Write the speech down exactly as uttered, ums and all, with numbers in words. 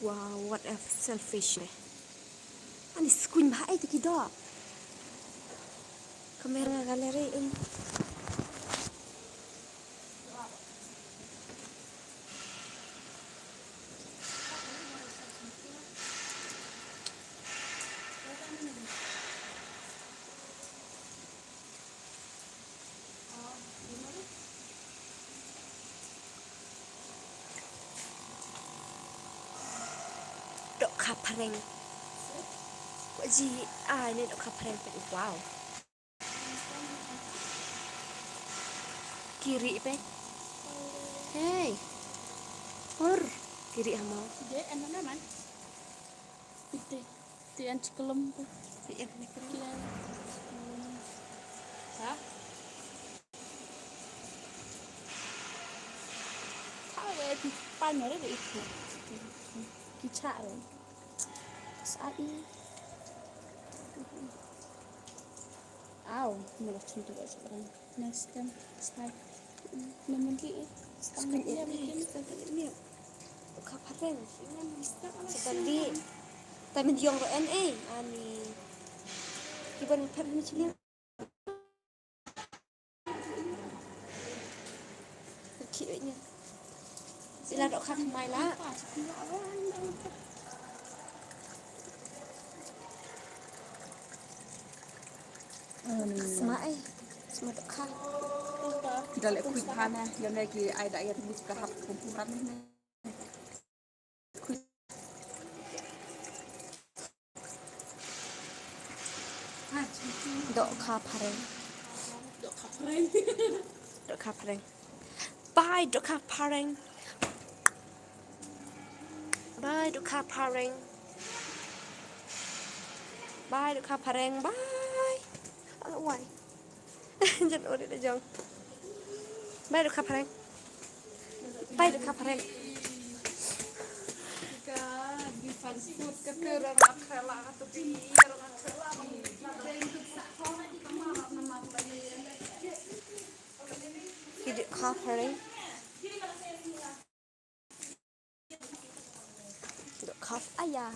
Wow, what a selfish. Ani skuin bha ai tiki do. Kamera gallery in. Dohkha phareng. Ko ji ai ne dohkha phareng pet, wow. Kiri pet. Hey. Pur. Kiri amo. Dia eno naman. Ite. Tian chikelem tu. Tian chikelem. Ha? Kau eh di pan ada di itu. Kicak tu. Sai. Au, malah cuntu kat sekarang. Nastem, stai. Naman di eh. Stai ni, eh, bikin. Stai ni. Ka phareng. Stai di. Tamen diong ro en eh. Ani. Kiban phareng ni chili. Ki eh ni. Sila dohkha thymmai la. Sma eh. Sma dohkha. Ki da leh khuid bha ne, ïa ne ki ai da ïa tmus ka hap kum kum ram ne. Khuid. Dohkha phareng. Dohkha phareng. Dohkha phareng. Bye, dohkha phareng. Bye, dohkha phareng. Bye, dohkha phareng. Bye. Alawai. Jan ori da jong. Bye, dohkha phareng. Bye, dohkha phareng. Ki dohkha phareng. Dohkha, aya.